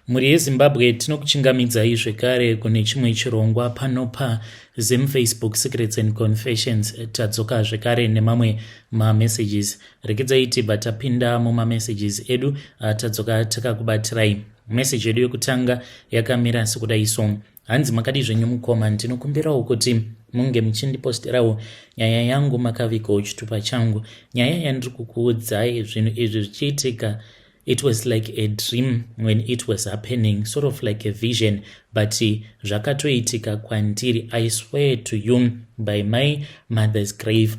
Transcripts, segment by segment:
Mhuri yeZimbabwe, tinokuchingamidzai zvekare kune chimwe chirongwa pano paZimFacebook Secrets and Confessions. Tadzoka zvekare nemamwe mamessages. Regedzai tibva tapinda mumamessages edu. Tadzoka takakubatirai message yedu yekutanga, yakamira sekudai so. Hanzi, "Makadi zvenyu mukoma? Ndinokumbirawo kuti munge muchindiposterawo nyaya yangu makavigawo chitupa changu. Nyaya yandiri kukuudzai, zvinhu izvi zvichiitika, it was like a dream when it was happening, sort of like a vision, but zvakatoitika kwandiri. I swear to you by my mother's grave,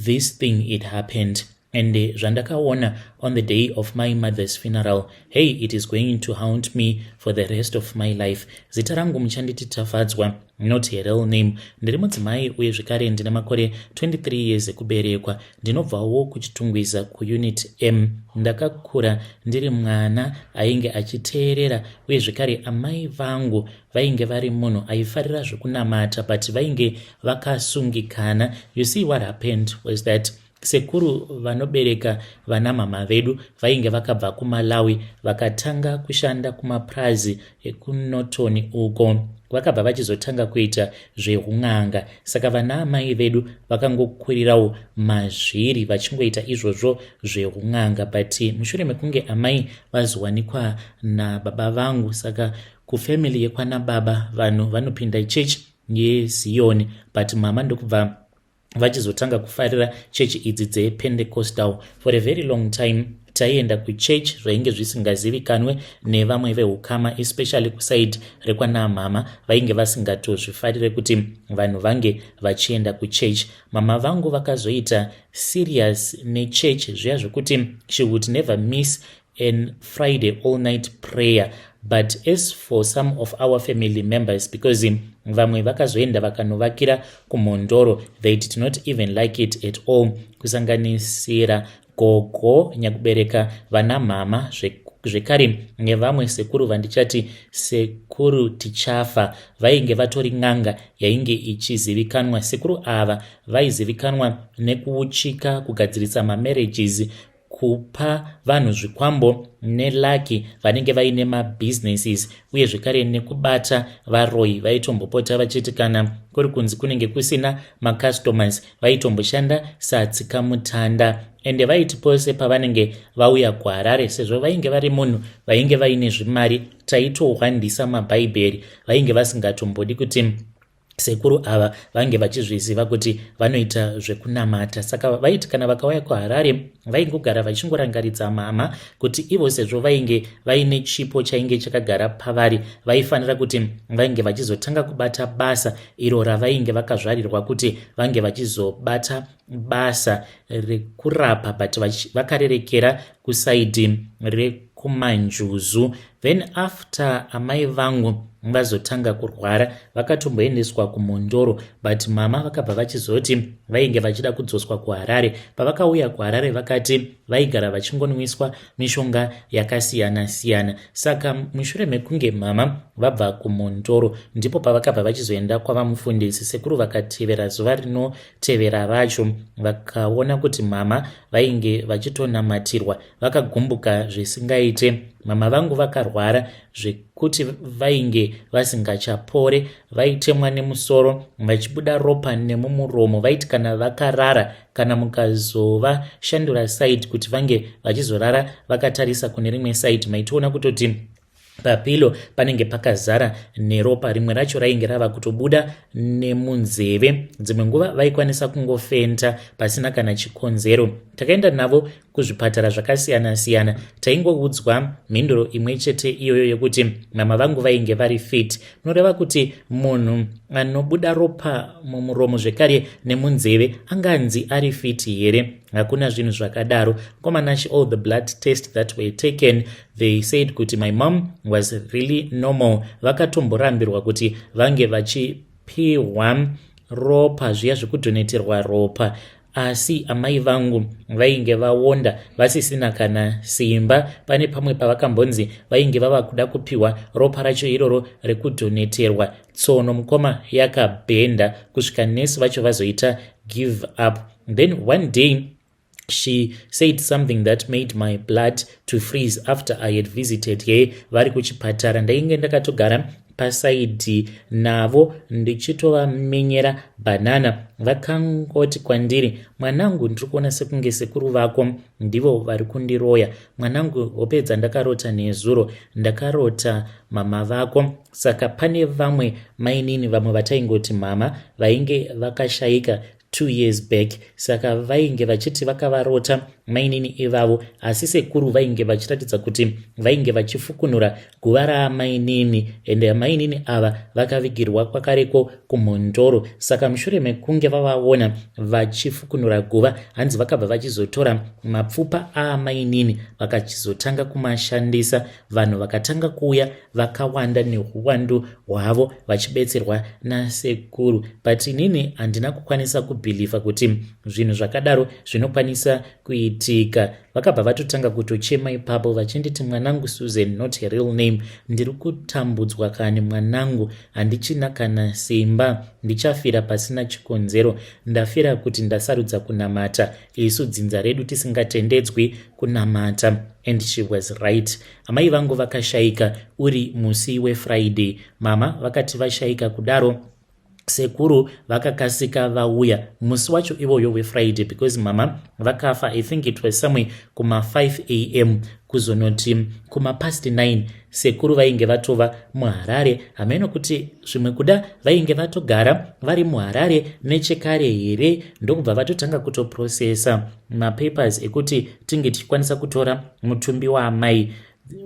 this thing, it happened, and zvandakaona on the day of my mother's funeral, hey, it is going to haunt me for the rest of my life. Zita rangu muchanditi Tafadzwa, not her real name. Ndiri mudzimai uye zvekare ndine makore 23 years ekuberekwa. Ndinobvawo kuChitungwiza, kuUnit M. Ndakakura ndiri mwana ainge achiteerera, uye zvekare amai vangu vainge vari munhu aifarira zvekunamata, but vainge vakasungikana. You see, what happened was that sekuru vanobereka vana mama vedu vainge vakabva kuMalawi, vakatanga kushanda kumapurazi ekuNorton uko. Vakabva vachizotanga kuita zveun'anga, saka vana amai vedu vakangokurirawo mazviri vachingoita izvozvo zveun'anga. But mushure mekunge amai vazowanikwa nababa vangu, saka kufamily yekwana baba vanhu vanopinda chechi yeZion, but mama ndokubva vachizotanga kufarira chechi idzi dzePentecostal. For a very long time taienda kuchechi, zvainge zvisingazivikanwe nevamwe veukama, especially kuside rekwanamama. Vainge vasingatozvifarire kuti vanhu vange vachienda kuchechi. Mama vangu vakazoita serious nechechi zviya zvekuti she would never miss an Friday all night prayer. But as for some of our family members, because vamwe vakazoenda vakanovakira kuMhondoro, they did not even like it at all, kusanganisira gogo nyakubereka vana mama, zvekare nevamwe sekuru vandichati Sekuru Tichafa. Vainge vatori n'anga yainge ichizivikanwa. Sekuru ava vaizivikanwa nekuuchika, kugadzirisa mamarriages, kupa vanhu zvikwambo neluck vanenge vaine mabusinesses, uye zvekare nekubata varoi. Vaitombopota vachiti kana kuri kunzi kunenge kusina macustomers, vaitomboshanda satsikamutanda. Ende vaiti pose pavanenge vauya kuHarare, sezvo vainge vari munhu vainge vaine zvimari, taitohwandisa mabhaibheri. Vainge vasingatombodi kuti sekuru ava vange vachizviziva kuti vanoita zvekunamata. Saka vaiti kana vakauya kuHarare, vaingogara vachingorangaridza mama kuti ivo, sezvo vainge vaine chipo chainge chakagara pavari, vaifanira kuti vainge vachizotanga kubata basa iro ravainge vakazvarirwa, kuti vange vachizobata basa rekurapa, but vakarerekera kuside rekumanjuzu. Then after amai vangu vazotanga kurwara, vakatomboendeswa kuMhondoro, but mama vakabva vachizoti vainge vachida kudzoswa kuHarare. Pavakauya kuHarare, vakati vaigara vachingonwiswa mishonga yakasiyana-siyana. Saka mushure mekunge mama vabva kuMhondoro, ndipo pavakabva vachizoenda kwavamufundisi. Sekuru vakatevera zuva rinotevera racho, vakaona kuti mama vainge vachitonamatirwa. Vakagumbuka zvisingaite. Mama vangu vakarwara zvekuti vainge vasingachapore. Vaitemwa nemusoro, vachibuda ropa nemumuromo. Vaiti kana vakarara, kana mukazovashandura side kuti vange vachizorara vakatarisa kune rimwe side, maitoona kutoti papillow panenge pakazara neropa. Rimwe racho rainge rava kutobuda nemunzeve. Dzimwe nguva vaikwanisa kungofenta pasina kana chikonzero. Takaenda navo kuzvipatara zvakasiyana-siyana, taingoudzwa mhinduro imwe chete iyoyo yekuti mama vangu vainge vari fit. Munoreva kuti munhu anobuda ropa mumuromo zvekare nemunzeve anganzi ari fit here? Hakuna zvinhu zvakadaro. Komanashi, all the blood test that were taken, they said kuti my mom was really normal. Vakatomborambirwa kuti vange vachipiwa ropa zviya zvekudhoneterwa ropa, asi amai vangu vainge vaonda, vasisina kana simba. Pane pamwe pavakambonzi vainge vava kuda kupiwa ropa racho iroro rekudhoneterwa, tsono mukoma yakabhenda kusvika nesi vacho vazoita give up. Then one day She said something that made my blood to freeze. After I had visited her vari kuchipatara, ndainge ndakatogara pasaidhi navo ndichitovamenyera bhanana. Vakangoti kwandiri, "Mwanangu, ndiri kuona sekunge sekuru vako ndivo vari kundiroya. Mwanangu, hope dzandakarota nezuro, ndakarota mama vako." Saka pane vamwe mainini, vamwe vataingoti mama, vainge vakashayika 2 years back. Saka vainge vachiti vakavarota mainini ivavo, asi sekuru vainge vachiratidza kuti vainge vachifukunura guva raamainini, ende amainini ava vakavigirwa kwakareko kuMhondoro. Saka mushure mekunge vavaona vachifukunura guva, hanzi vakabva vachizotora mapfupa aamainini vakachizotanga kumashandisa. Vanhu vakatanga kuuya vakawanda neuwandu hwavo vachibetserwa nasekuru, but inini handina kukwanisa kubhilivha kuti zvinhu zvakadaro zvinokwanisa kuitika. Vakabva vatotanga kutochema ipapo vachinditi, "Mwanangu Susan," not her real name, "ndiri kutambudzwa kani mwanangu, handichina kana simba, ndichafira pasina chikonzero. Ndafira kuti ndasarudza kunamata, isu dzinza redu tisingatendedzwi kunamata." And she was right. Amai vangu vakashayika uri musi weFriday. Mama vakati vashayika kudaro, sekuru vakakasika vauya musi wacho iwoyo weFriday, because mama vakafa, I think it was somewhere kuma5 a.m. Kuzonoti kumapast 9 sekuru vainge vatova muHarare. Hameno kuti zvimwe kuda vainge vatogara vari muHarare nechekare here, ndokubva vatotanga kutoprocessa mapapers ekuti tinge tichikwanisa kutora mutumbi waamai.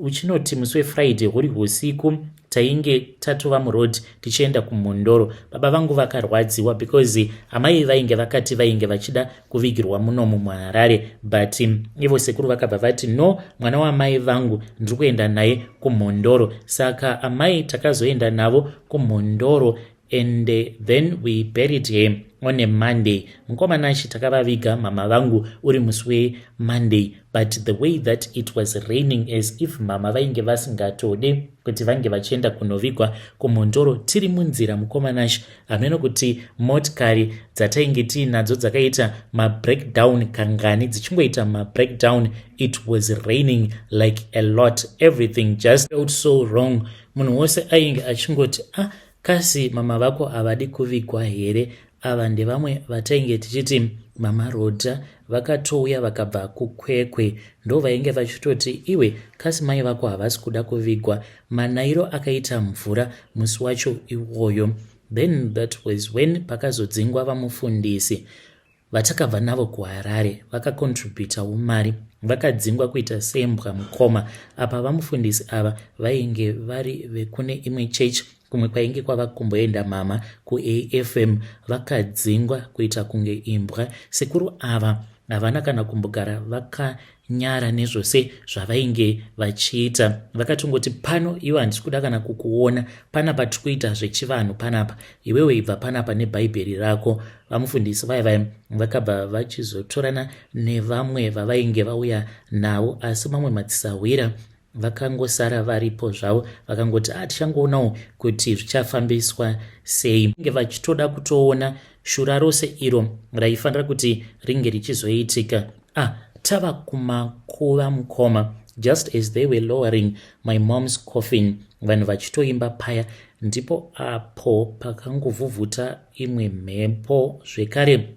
Uchinoti musi weFriday huri usiku, tainge tatova muroad tichienda kuMhondoro. Baba vangu vakarwadziwa because amai vainge vakati vainge vachida kuvigirwa munomu muHarare, but ivo sekuru vakabva vati, "No, mwana waamai vangu ndiri kuenda naye kuMhondoro." Saka amai takazoenda navo kuMhondoro and then we buried her on a Monday. Mukomanashi, takavaviga mama vangu uri musi weMonday, but the way that it was raining, as if mama vainge vasingatode kuti vange vachienda kunovigwa kuMhondoro. Tiri munzira, mukomanashi, hameno kuti motikari dzatainge tiinadzo dzakaita mabreakdown kangani, dzichingoita mabreakdown. It was raining like a lot. Everything just felt so wrong. Munhu wose ainge achingoti, "Ah, kasi mama vako havadi kuvigwa here?" Ava ndevamwe vatainge tichiti Mama Rodha, vakatouya vakabva kuKwekwe, ndo vainge vachitoti, "Iwe, kasi mai vako havasi kuda kuvigwa?" Manayiro akaita mvura musi wacho iwoyo. Then that was when pakazodzingwa vamufundisi vatakabva navo kuHarare, vakakontribhutawo mari, vakadzingwa kuita sembwa, mukoma. Apa vamufundisi ava vainge vari vekune imwe chechi kumwe kwainge kwava kumboenda mama kuAFM. Vakadzingwa kuita kunge imbwa. Sekuru ava havana kana kumbogara vakanyara nezvose zvavainge vachiita. Vakatongoti, "Pano iwe handisi kuda kana kukuona panapa, tiri kuita zvechivanhu panapa. Iwewe ibva panapa nebhaibheri rako." Vamufundisi vaya vaya vakabva vachizotorana nevamwe vavainge vauya navo, asi mamwe madzisahwira vakangosara varipo zvavo, vakangoti, "A, ah, tichangoonawo kuti zvichafambiswa sei." Nge vachitoda kutoona shura rose iro raifanira kuti ringe richizoitika. Ah, tava kumakuva, mukoma, just as they were lowering my mom's coffin, vanhu vachitoimba paya, ndipo apo pakangovhuvhuta imwe mhepo zvekare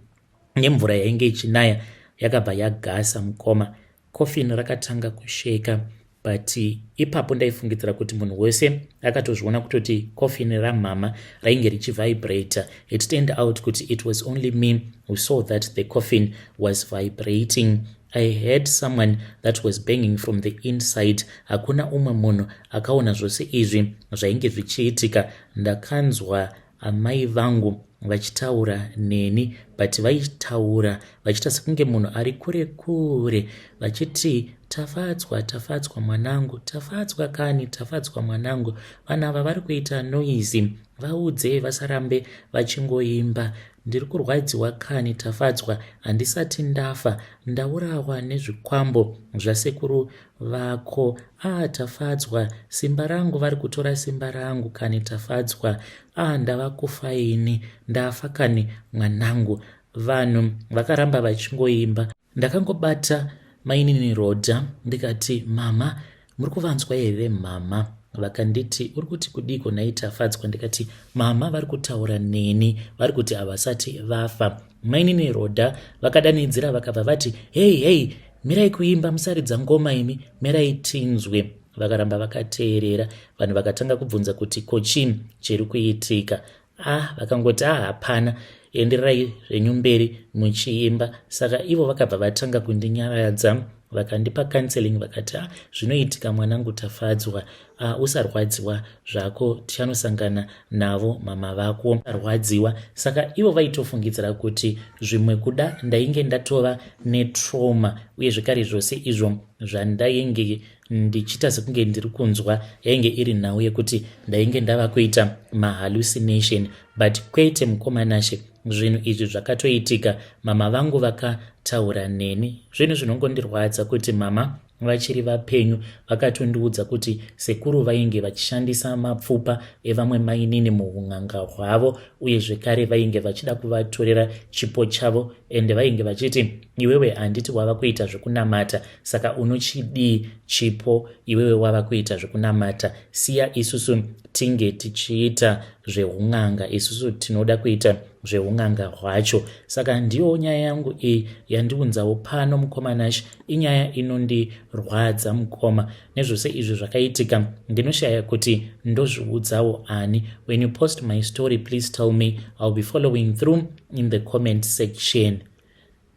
nemvura yainge ichinaya, yakabva yagasa, mukoma. Coffin rakatanga kusheka, but ipapo ndaifungidzira kuti munhu wese akatozviona kutoti coffin ramama rainge richivibrata. It turned out kuti it was only me who saw that the coffin was vibrating. I heard someone that was banging from the inside. Hakuna umwe munhu akaona zvose izvi zvainge zvichiitika. Ndakanzwa amai vangu vachitaura neni, but vaitaura vachiita sekunge munhu ari kure kure, vachiti, "Tafadzwa, Tafadzwa mwanangu, Tafadzwa kani, Tafadzwa mwanangu, vanhu ava vari kuita noise, vaudze vasarambe vachingoimba. Ndiri kurwadziwa kani Tafadzwa, handisati ndafa, ndaurawa nezvikwambo zvasekuru vako. A ah, Tafadzwa, simba rangu, vari kutora simba rangu kani Tafadzwa. A ah, ndava kufa ini, ndafa kani mwanangu." Vanhu vakaramba vachingoimba. Ndakangobata mainini Rhoda ndikati, "Mama, muri kuvanzwa here mama?" Vakanditi, "Uri kuti kudiko nhai Tafadzwa?" Ndikati, "Mama vari kutaura neni, vari kuti havasati vafa." Mainini Rhoda vakadanidzira vakabva vati, "Hei, hei, mirai kuimba, musaridza ngoma imi, mirai tinzwe." Vakaramba vakateerera. Vanhu vakatanga kubvunza kuti ko chii chiri kuitika. Ah, vakangoti, "Ah, hapana, endererai zvenyu mberi muchiimba." Saka ivo vakabva vatanga kundinyaradza, vakandipa counseling, vakati, "Ah, zvinoitika mwanangu Tafadzwa. Ah, usarwadziwa zvako, tichanosangana navo mama vako, arwadziwa." Saka ivo vaitofungidzira kuti zvimwe kuda ndainge ndatova netrauma, uye zvekare zvose izvo zvandainge ndichiita sekunge ndiri kunzwa yainge iri nhau yekuti ndainge ndava kuita mahallucination. But kwete, mukoma Nashe, zvinhu izvi zvakatoitika. Mama vangu vakataura neni. Zvinhu zvinongondirwadza kuti mama vachiri vapenyu. Vakatondiudza kuti sekuru vainge vachishandisa mapfupa evamwe mainini muun'anga hwavo, uye zvekare vainge vachida kuvatorera chipo chavo, ende vainge vachiti, "Iwewe handiti wava kuita zvekunamata, saka unochidii chipo? Iwewe wava kuita zvekunamata, siya isusu tinge tichiita zveun'anga, isusu tinoda kuita zveun'anga hwacho." Saka ndiyo nyaya yangu iyi yandiunzawo pano, mukoma Nash. Inyaya inondirwadza, mukoma, nezvose izvi zvakaitika. Ndinoshaya kuti ndozviudzawo ani. When you post my story, please tell me. I'll be following through in the comment section.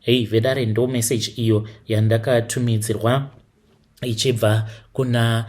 Hei vedare, ndo message iyo yandakatumidzirwa ichibva kuna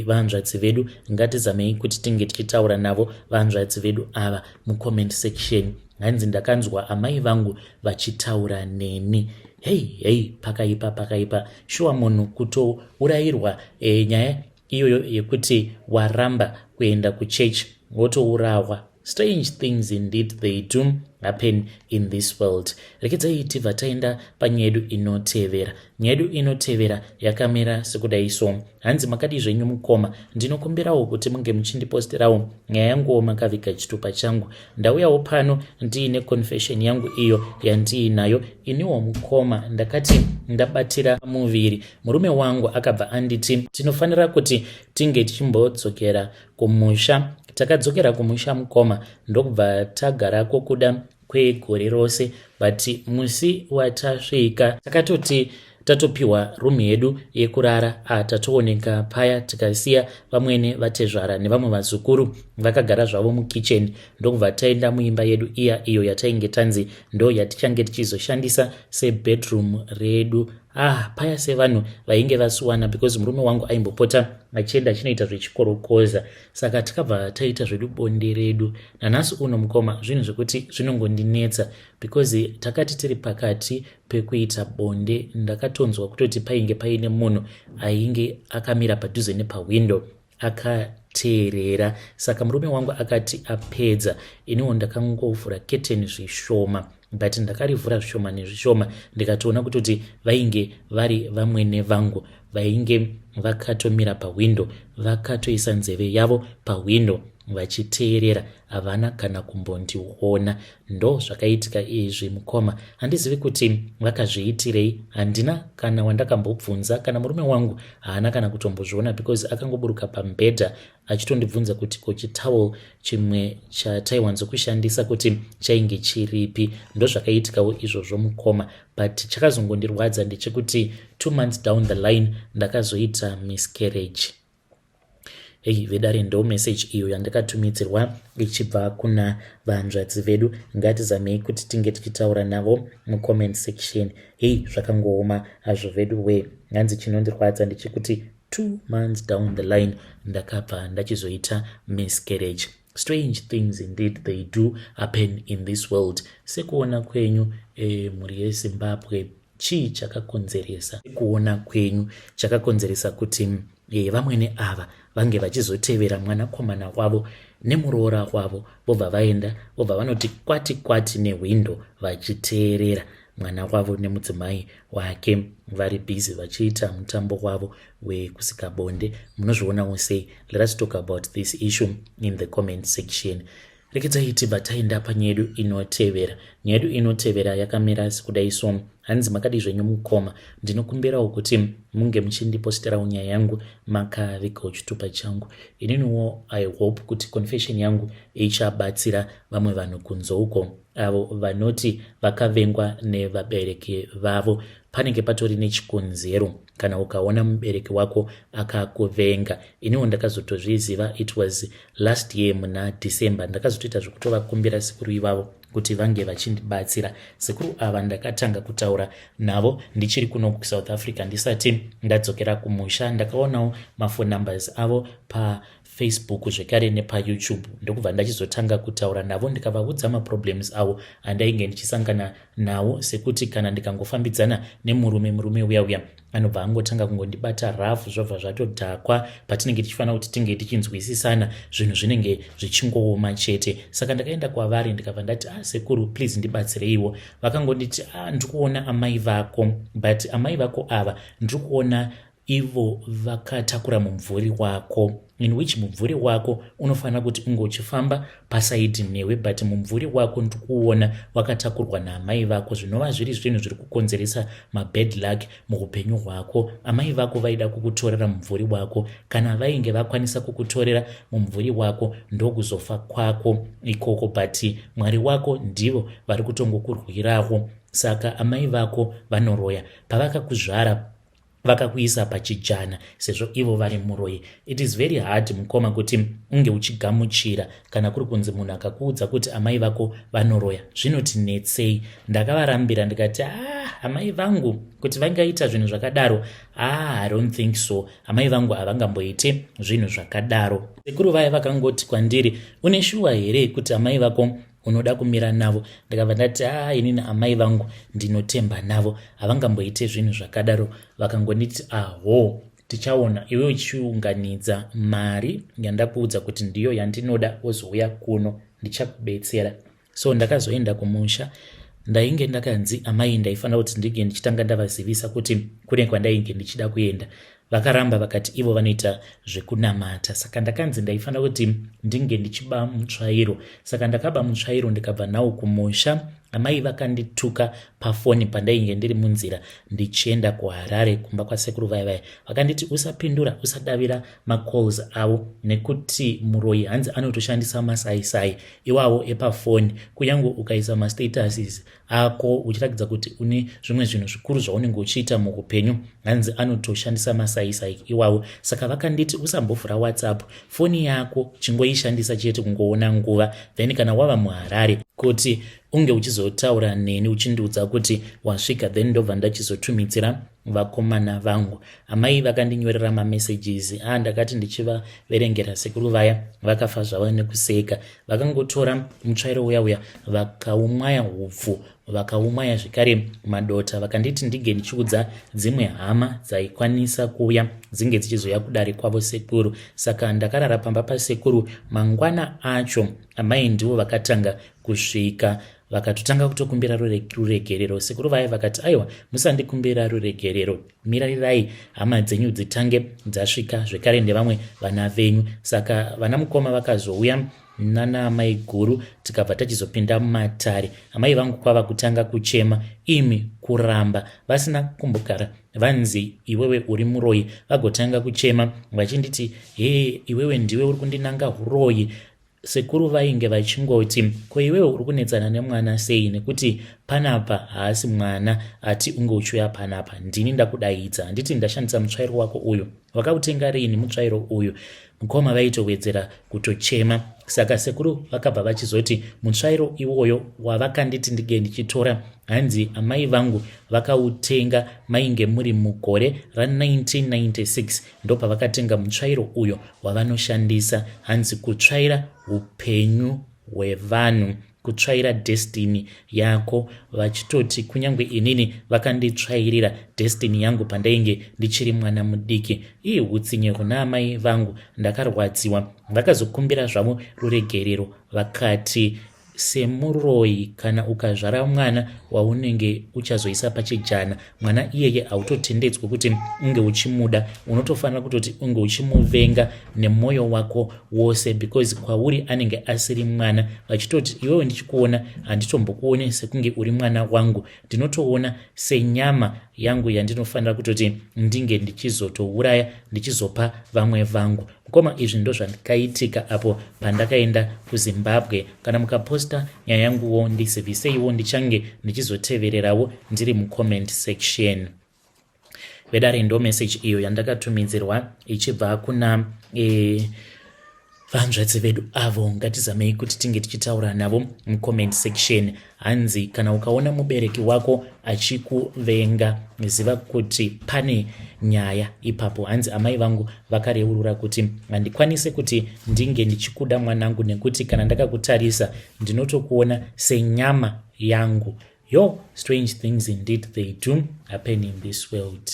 vanzvadzi vedu. Ngatizamei kuti tinge tichitaura navo vanzvadzi vedu ava mucomment section. Hanzi, "Ndakanzwa amai vangu vachitaura neni." Hei hei, pakaipa, pakaipa shuwa. Munhu kutourayirwa nyaya iyoyo yekuti waramba kuenda kuchechi, wotourawa. Strange things indeed, they do happen in this world. Rekedzai tibva taenda panyaya yedu inotevera. Nyaya yedu inotevera yakamira sekudai so. Hanzi, "Makadi zvenyu mukoma? Ndinokumbirawo kuti munge muchindiposterawo nyaya yanguwo makaviga chitupa changu. Ndauyawo pano ndiine confession yangu iyo yandiinayo iniwo. Mukoma, ndakati ndabatira muviri, murume wangu akabva anditi tinofanira kuti tinge tichimbodzokera kumusha. Takadzokera kumusha, mukoma, ndokubva tagarako kuda kwegore rose. But musi watasvika, takatoti tatopiwa rumu yedu yekurara, tatooneka paya, tikasiya vamwene, vatezvara nevamwe vazukuru vakagara zvavo mukicheni, ndokubva taenda muimba yedu iya iyo yatainge tanzi ndo yatichange tichizoshandisa sebedroom redu. Ah, paya sevanhu vainge vasuwana, because murume wangu aimbopota achienda achinoita zvechikorokoza, saka tikabva taita zvedu bonde redu. Nanhasi uno, mukoma, zvinhu zvekuti zvinongondinetsa, because takati tiri pakati pekuita bonde, ndakatonzwa kutoti painge paine munhu ainge akamira padhuze nepahwindo akateerera. Saka murume wangu akati apedza, iniwo ndakangovhura keteni zvishoma, but ndakarivhura zvishoma nezvishoma, ndikatoona kutoti vainge vari vamwene vangu vainge vakatomira pahwindo, vakatoisa nzeve yavo pahwindo vachiteerera. Havana kana kumbondiona. Ndo zvakaitika izvi, mukoma. Handizivi kuti vakazviitirei. Handina kana wandakambobvunza, kana murume wangu haana kana kutombozviona, because akangoburuka pamubhedha achitondibvunza kuti ko chitowel chimwe chataiwanzokushandisa kuti chainge chiripi. Ndo zvakaitikawo izvozvo, mukoma. But chakazongondirwadza ndechekuti 2 months down the line ndakazoita miscarriage." Hei vedare, ndo message iyo yandakatumidzirwa ichibva kuna vanzvadzi vedu. Ngatizamei kuti tinge tichitaura navo mucomment section. Hei, zvakangooma hazvo vedu we. Nganzi, "Chinondirwadza ndechekuti 2 months down the line ndakabva ndachizoita miscarriage." Strange things indeed, they do happen in this world. Sekuona kwenyu, mhuri yeZimbabwe, chii chakakonzeresa, kuona kwenyu, chakakonzeresa kuti vamwene ava vange vachizotevera mwanakomana wavo nemuroora wavo, vobva vaenda, vobva vanoti kwati kwati nehwindo vachiteerera mwana wavo nemudzimai wake vari busy vachiita mutambo wavo wekusika bonde? Munozvionawo sei? Let us talk about this issue in the comment section. Rekedzai tibva taenda panyaya yedu inotevera. Nyaya yedu inotevera yakamira sekudai so. Hanzi makadii zvenyu mukoma, ndinokumbirawo kuti munge muchindiposterawo nyaya yangu makavigawo chitupa changu. Ininiwo I hope kuti confession yangu ichabatsira vamwe vanhu kunze uko avo vanoti vakavengwa nevabereki vavo. Panenge patori nechikonzero kana ukaona mubereki wako akakuvenga. Iniwo ndakazotozviziva it was last year muna December, ndakazotoita zvekutovakumbira sekuru ivavo kuti vange vachindibatsira. Sekuru ava ndakatanga kutaura navo ndichiri kuno kuSouth Africa ndisati ndadzokera kumusha. Ndakaonawo maphone numbers avo paFacebook zvekare nepaYouTube, ndokubva ndachizotanga kutaura navo ndikavaudza maproblems avo andainge ndichisangana nawo, sekuti kana ndikangofambidzana nemurume, murume uya uya anobva angotanga kungondibata rafu, zvobva zvatodhakwa. Patinenge tichifanira kuti tinge tichinzwisisana, zvinhu zvinenge zvichingooma chete. Saka ndakaenda kwavari ndikabva ndati, ah, sekuru, please ndibatsireiwo. Vakangonditi, ah, ndiri kuona amai vako, but amai vako ava ndiri kuona ivo vakatakura mumvuri wako, in which mumvuri wako unofanira kuti unge uchifamba pasaidi newe, but mumvuri wako ndiri kuona wakatakurwa naamai vako, zvinova zviri zvinhu zviri kukonzeresa mabad luck muupenyu hwako. Amai vako vaida kukutorera mumvuri wako. Kana vainge vakwanisa kukutorera mumvuri wako, ndokuzofa kwako ikoko, but Mwari wako ndivo vari kutongokurwirawo. Saka amai vako vanoroya. Pavakakuzvara vakakuisa pachijana sezvo ivo vari muroyi. It is very hard, mukoma, kuti unge uchigamuchira kana kuri kunzi munhu akakuudza kuti amai vako vanoroya. Zvinotinetsei. Ndakavarambira ndikati, ah, amai vangu kuti vangaita zvinhu zvakadaro? Ah, I don't think so. Amai vangu havangamboite zvinhu zvakadaro. Sekuru vaya vakangoti kwandiri, une shuwa here kuti amai vako unoda kumira navo? Ndakabva ndati, a, inini amai vangu ndinotemba navo, havangamboite zvinhu zvakadaro. Vakangonditi, aho, tichaona, iwe uchiunganidza mari yandakuudza kuti ndiyo yandinoda, wozouya kuno, ndichakubetsera. So ndakazoenda kumusha. Ndainge ndakanzi amai ndaifanira kuti ndinge ndichitanga ndavazivisa kuti kune kwandainge ndichida kuenda. Vakaramba, vakati ivo vanoita zvekunamata, saka ndakanzi ndaifanira kuti ndinge ndichiba mutsvairo. Saka ndakaba mutsvairo ndikabva nawo kumusha. Amai vakandituka pafoni pandainge ndiri munzira ndichienda kuHarare kumba kwasekuru vaya vaya. Vakanditi usapindura, usadavira macalls avo, nekuti muroyi hanzi anotoshandisa masaisai iwawo epafoni. Kunyange ukaisa mastatuses ako uchiratidza kuti une zvimwe zvinhu zvikuru zvaunenge uchiita muupenyu, hanzi anotoshandisa masaisai iwawo. Saka vakanditi usambovhura WhatsApp, foni yako chingoishandisa chete kungoona nguva, then kana wava muHarare kuti unge uchizotaura neni uchindiudza kuti wasvika, then ndobva ndachizotumidzira vakomana vangu. Amai vakandinyorera mamessages. A, ndakati ndichivaverengera sekuru vaya vakafa zvavo nekuseka. Vakangotora mutsvairo uya uya vakaumwaya hupfu, vakaumwaya zvekare madota. Vakanditi ndige ndichiudza dzimwe hama dzaikwanisa kuuya dzinge dzichizoya kudare kwavo sekuru. Saka ndakarara pamba pasekuru. Mangwana acho amai ndivo vakatanga kusvika, vakatotanga kutokumbira ruregerero. Sekuru vaya vakati, aiwa, musandikumbira ruregerero, mirarirai hama dzenyu dzitange dzasvika zvekare nevamwe vana venyu. Saka vana mukoma vakazouya nana amai guru, tikabva tachizopinda mumatare. Amai vangu kwava kutanga kuchema, imi, kuramba vasina kumbogara vanzi iwewe uri muroyi. Vagotanga kuchema vachinditi, hee, iwewe ndiwe uri kundinanga uroyi. Sekuru vainge vachingoti, ko iwewe uri kunetsana nemwana sei, nekuti panapa haasi mwana ati unge uchiuya panapa, ndini ndakudaidza, handiti ndashandisa mutsvairo wako uyu, wakautenga riini mutsvairo uyu? Mukoma vaitowedzera kutochema. Saka sekuru vakabva vachizoti mutsvairo iwoyo wavakanditi ndinge ndichitora, hanzi amai vangu vakautenga mainge muri mugore ra1996, ndopavakatenga mutsvairo uyo wavanoshandisa, hanzi kutsvaira upenyu hwevanhu, kutsvaira destiny yako, vachitoti kunyange inini vakanditsvairira destiny yangu pandainge ndichiri mwana mudiki. Ii, utsinye huna amai vangu, ndakarwadziwa. Vakazokumbira zvavo ruregerero, vakati Semuroyi, kana ukazvara mwana waunenge uchazoisa pachijana, mwana iyeye hautotendedzwi kuti unge uchimuda. Unotofanira kutoti unge uchimuvenga nemwoyo wako wose, because kwauri anenge asiri mwana. Vachitoti, "Iwewe ndichikuona handitombokuone sekunge uri mwana wangu, ndinotoona senyama yangu yandinofanira kutoti ndinge ndichizotouraya, ndichizopa vamwe vangu." Mukoma, izvi ndo zvakaitika apo pandakaenda kuZimbabwe. Kana mukaposta nyaya yanguwo, ndiziviseiwo, ndichange ndichizotevererawo ndiri mucomment section. Vedare, ndo message iyo yandakatumidzirwa ichibva kuna vanzvadzi vedu avo. Ngatizamei kuti tinge tichitaura navo mucomment section. Hanzi kana ukaona mubereki wako achikuvenga, ziva kuti pane nyaya ipapo. Hanzi amai vangu vakareurura kuti, "Handikwanisi kuti ndinge ndichikuda mwanangu, nekuti kana ndakakutarisa ndinotokuona senyama yangu." Yo, strange things indeed, they do happen in this world.